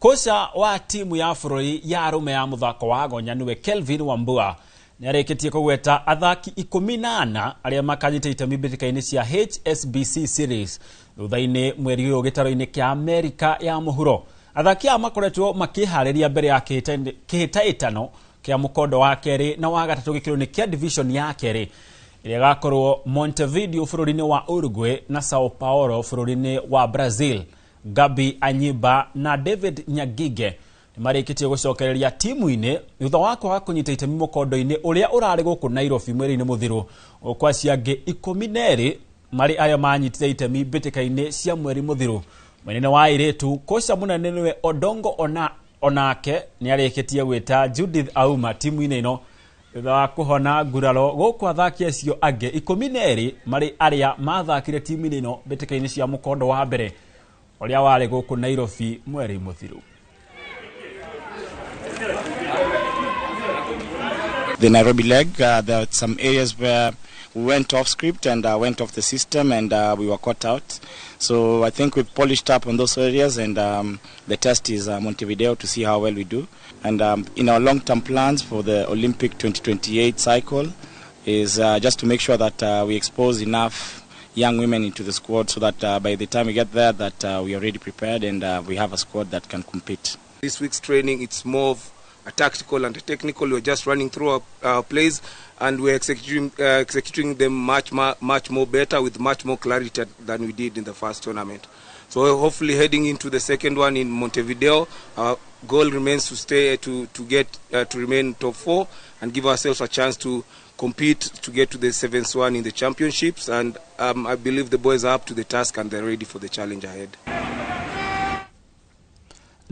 Kocha wa timu ya bũrũri ya arũme ya mũthako wa gonya nĩwe Kelvin Wambua nĩarĩkĩtie kũgweta athaki 14 arĩa makanyita itemi mbĩtĩka-inĩ cia HSBC Series thutha-inĩ mweri ũyũ gĩtaro-inĩ kĩa Amerika ya mũhuro. Athaki aya makoretwo makĩharĩria mbere ya kĩhĩtahĩtano kĩa mũkondo wa kerĩ na wa gatatũ gĩkĩro-inĩ kĩa division ya kerĩ ĩrĩa ĩgakorwo Montevideo bũrũri-inĩ wa Uruguay na Sao Paulo bũrũri-inĩ wa Brazil. Gabi Anyimba na David Nyangige nĩmarĩkĩtie gũcokereria timu-inĩ thutha wa kwaga kũnyita itemi mũkondo-inĩ ũrĩa ũrarĩ gũkũ Nairobi mweri-inĩ mũthiru, gũkũ acio angĩ 12 marĩ arĩa manyitire itemi mbĩtĩka-inĩ cia mweri mũthiru. Mwena-inĩ wa airĩtu, kocha mũnene nĩwe Odongo onake nĩarĩkĩtie gwĩta Judith Auma timu-inĩ ĩno thutha wa kũhona nguraro, gũkũ athaki acio angĩ 12 marĩ arĩa mathakire timu-inĩ ĩno mbĩtĩka-inĩ cia mũkondo wa mbere ũrĩa warĩ gũkũ Nairobi mweri mũthiru. The Nairobi leg, there are some areas where we went off script and went off the system and we were caught out. So I think we've polished up on those areas, and the test is Montevideo to see how well we do. And in our long-term plans for the Olympic 2028 cycle is just to make sure that we expose enough young women into the squad so that by the time we get there that we are already prepared and we have a squad that can compete. This week's training, it's more of a tactical and a technical. We're just running through our plays, and we're executing them much, much more better with much more clarity than we did in the first tournament. So hopefully heading into the second one in Montevideo, our goal remains to stay to, to get to remain top 4 and give ourselves a chance to compete to get to the seventh one in the championships. And I believe the boys are up to the task and they're ready for the challenge ahead.